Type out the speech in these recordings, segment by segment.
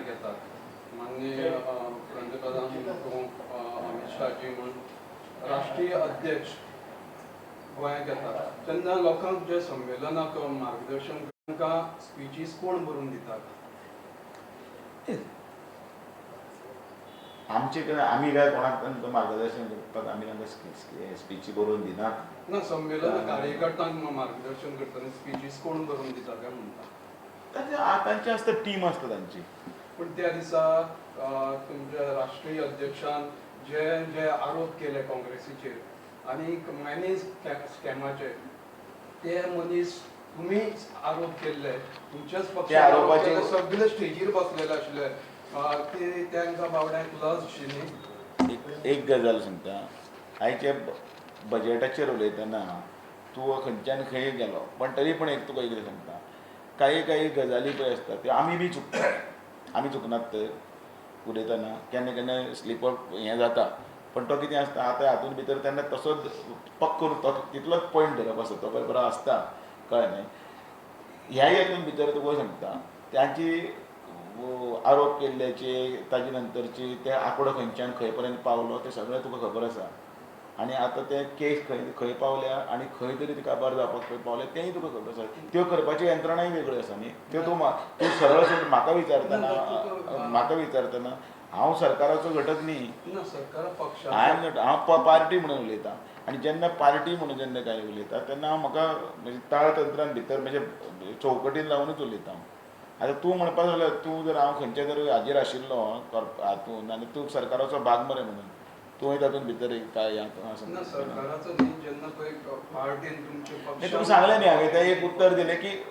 गोंयांत येतात, माननीय पंतप्रधान अमित शाहजी म्हूण राष्ट्रीय अध्यक्ष गोंयांत येतात तेन्ना लोकांक जे संमेलनाक मार्गदर्शन तांकां स्पिचीस कोण बरोवन दितात? आमचे कडेन आमी काय कोणाक तांकां मार्गदर्शन करपाक आमी तांकां स्पिची बरोवन दिनात. ना, संमेलन कार्यकर्त्यांक मार्गदर्शन करतना स्पिचीस कोण बरोवन दिता काय म्हणटा? तांचे आसता, टीम आसता तांची. पूण त्या दिसा तुमच्या राष्ट्रीय अध्यक्षान जे जे आरोप केले काँग्रेसीचेर आनी मॅनेज स्कॅमाचे, ते मनीस तुमी आरोप केल्ले तुमच्याच त्या आरोपाचे- पक्षाचे सगळे स्टेजीर बसलेले आशिल्ले, ते तांकां बावड्यांक लज शी न्ही? एक एक गजाल सांगता, आयच्या बजेटाचेर उलयतना तूं खंयच्यान खंय गेलो, पण तरी पण एक तुका कितें सांगता, काही काही गजाली पळय आसता त्यो आमी बी चुकता. आमी चुकनात तर उलयतना केन्ना केन्ना स्लीप अप हें जाता, पण तो कितें आसता आतां हातूंत भितर तेन्ना तसोच पक्क करून तो तितलोच पॉयंट धरप आसता, तो बरो आसता, कळ्ळें न्ही? ह्या हातूंत भितर तुका सांगता, तांची आरोप केल्ल्याचे ताजे नंतरची ते आंकडो खंयच्यान खंय पर्यंत पावलो तें सगळें तुका खबर आसा, आनी आतां ते केस खंय खंय पावल्या आनी खंय तरी ती काबार जावपाक खंय पावल्या तेंय तुका खबर आसा. त्यो करपाच्यो यंत्रणाय वेगळ्यो आसा न्ही त्यो. तूं तूं सरळ सरळ म्हाका विचारतना हांव सरकाराचो घटक न्ही. ना, सरकार पक्षा I am not, हांव पार्टी म्हणून उलयतां, आनी जेन्ना पार्टी म्हणून जेन्ना कांय उलयता तेन्ना हांव म्हाका म्हणजे ताळतंत्रान भितर म्हणजे चौकटीन रावनूच उलयता हांव. आतां तूं म्हणपाक जाल्यार तूं जर हांव खंयच्या तरी हाजेर आशिल्लो हातून आनी तूं सरकाराचो भाग मरे म्हणून तूंय तातूंत भितर काय ना, सरकाराचो न्ही, जेन्ना पळय पार्टीन तुमचे नाही, तुका सांगलें न्ही हांवें तें एक उत्तर दिलें की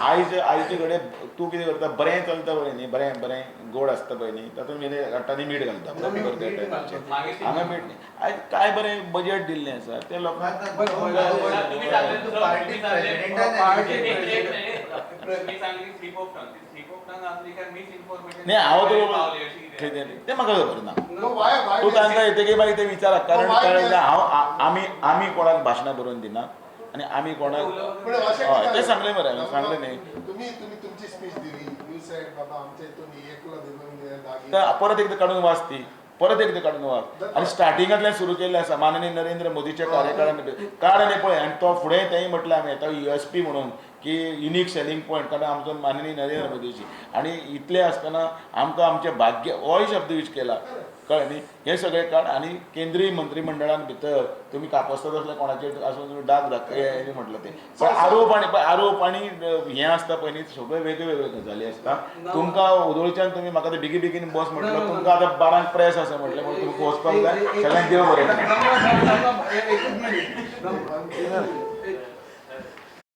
आयज आयचे कडेन तूं कितें करता, बरें चलता पळय न्ही, बरें बरें गोड आसता पळय न्ही, तातूंत कितें घालता न्ही, मीठ घालता बरोबर त्या टायमाचेर. हांगा मीठ न्ही. आयज काय बरें बजेट दिल्लें आसा तें लोकांक न्ही. हांव तुका तें म्हाका खबर ना, तूं तांकां येतकीर मागीर ते विचारा, कारण कारण हांव आमी आमी कोणाक भाशणां बरोवन दिना आनी आमी कोणाक. हय, तें सांगलें मरे हांवें, सांगलें न्ही. तुम्ही तुम्ही तुमची स्पीच दिली, you said बाबा आमच्या हितून एकलो दिलो. तर परत एकदां काडून वाच ती, परत एकदां काडून वाच. आनी स्टार्टिंगांतल्यान सुरू केल्लें आसा माननीय नरेंद्र मोदीच्या कार्यकाळान, काड आनी पळय. आनी तो फुडें तेंय म्हटलें आमी तो USP म्हणून की युनीक सेलिंग पॉयंट, कारण आमचो माननीय नरेंद्र मोदीची आनी इतलें आसतना आमकां आमचें भाग्य होय शब्द यूज केला, कळ्ळें न्ही? हें सगळें काड. आनी केंद्रीय मंत्रीमंडळान भितर तुमी कापस्ताद आसल्यार कोणाचेर आसून तुमी डाग दाखय म्हटलें तें, पण आरोप आनी आरोप आनी हें आसता पळय न्ही, सगळ्यो वेगळ्यो वेगळ्यो गजाली आसता. तुमकां ओदोळच्यान तुमी म्हाका ते बेगी बेगीन बस म्हटलो, तुमकां आतां 12 प्रेस आसा म्हटलें म्हणून तुमकां वचपाक जाय. सगळ्यांक देव बरें करूं. एकूच मिनीट.